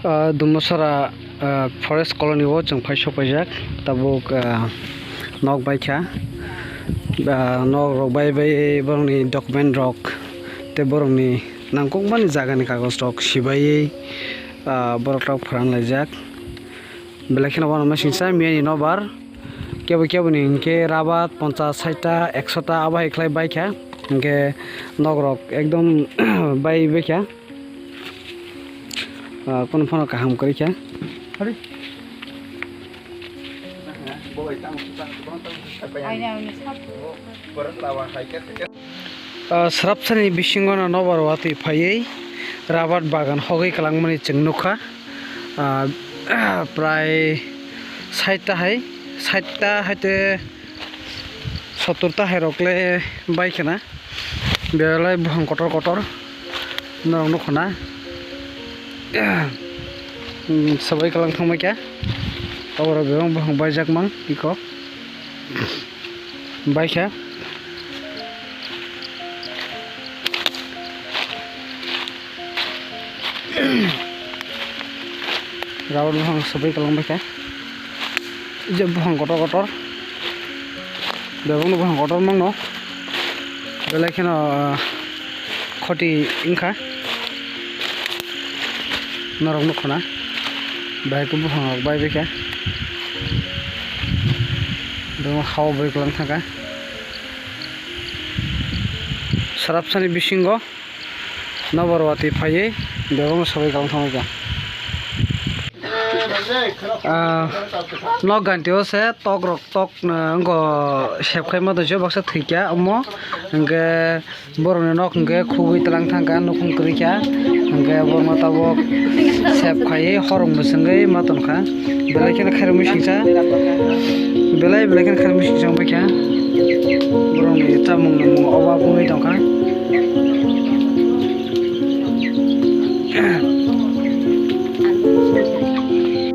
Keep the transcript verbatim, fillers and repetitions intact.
Ah, Dumasara, ah, Forest Colony o chwng phai sokpaijak, tabuk, ah, nok baikha. Ah, nok rok bai bai borokni document rok tei borokni nangkukmani jagani kagoj rok sibaiwi, ah, borok rok phuran laijak. Belai kheno uanama singsa miyani nobar kebo kebo ni hinkhe rabat ponchas, sait ta, ekso ta abo hai khlai baikha, hinkhe nok rok ekdom bai baikha. Ah, kunu phano kaham kwrwi kha. Ah, srapsani bisingo no nobar watwi phaiwi rabar bagan hogwi kwlangmani chwng nukha. Ah, prai sait ta hai, sait ta hai te sottor ta hai rok le bai khna. Belai buphang kotor kotor norok nukho na. Sabai kwlang thangbai kha. Oborok bebak buphang baijak mang iko. Baikha. Rabar buphang sabai kwlang baikha. Je buphang kotor kotor. Bebakno buphang kotor mangno. Belai kheno, ah, khoti wngkha. Norok nukho na. Bahai khe buphang rok bai baikha. Bebak hao bai kwlang thangkha. Srapsani bisingo. Nobar watwi phaiwi bebakno sabai kwlang thangwi kha. Ah, nok ganti o se tok rok tok, ah, wngkha sep khai ma tongsi baksa thwi kha omo. Hinkhe borokni nok hinkhe khugwi twlang thangkha, nukhung kwrwi kha. Hinkhe borokno tabuk sep khaiwi horong bwswngwi ma tongkha. Belai kheno khairokma singsa. Belai belai kheno khairokma singsa wngbaikha. Borokni chamung nungmung obab wngwi tongkha.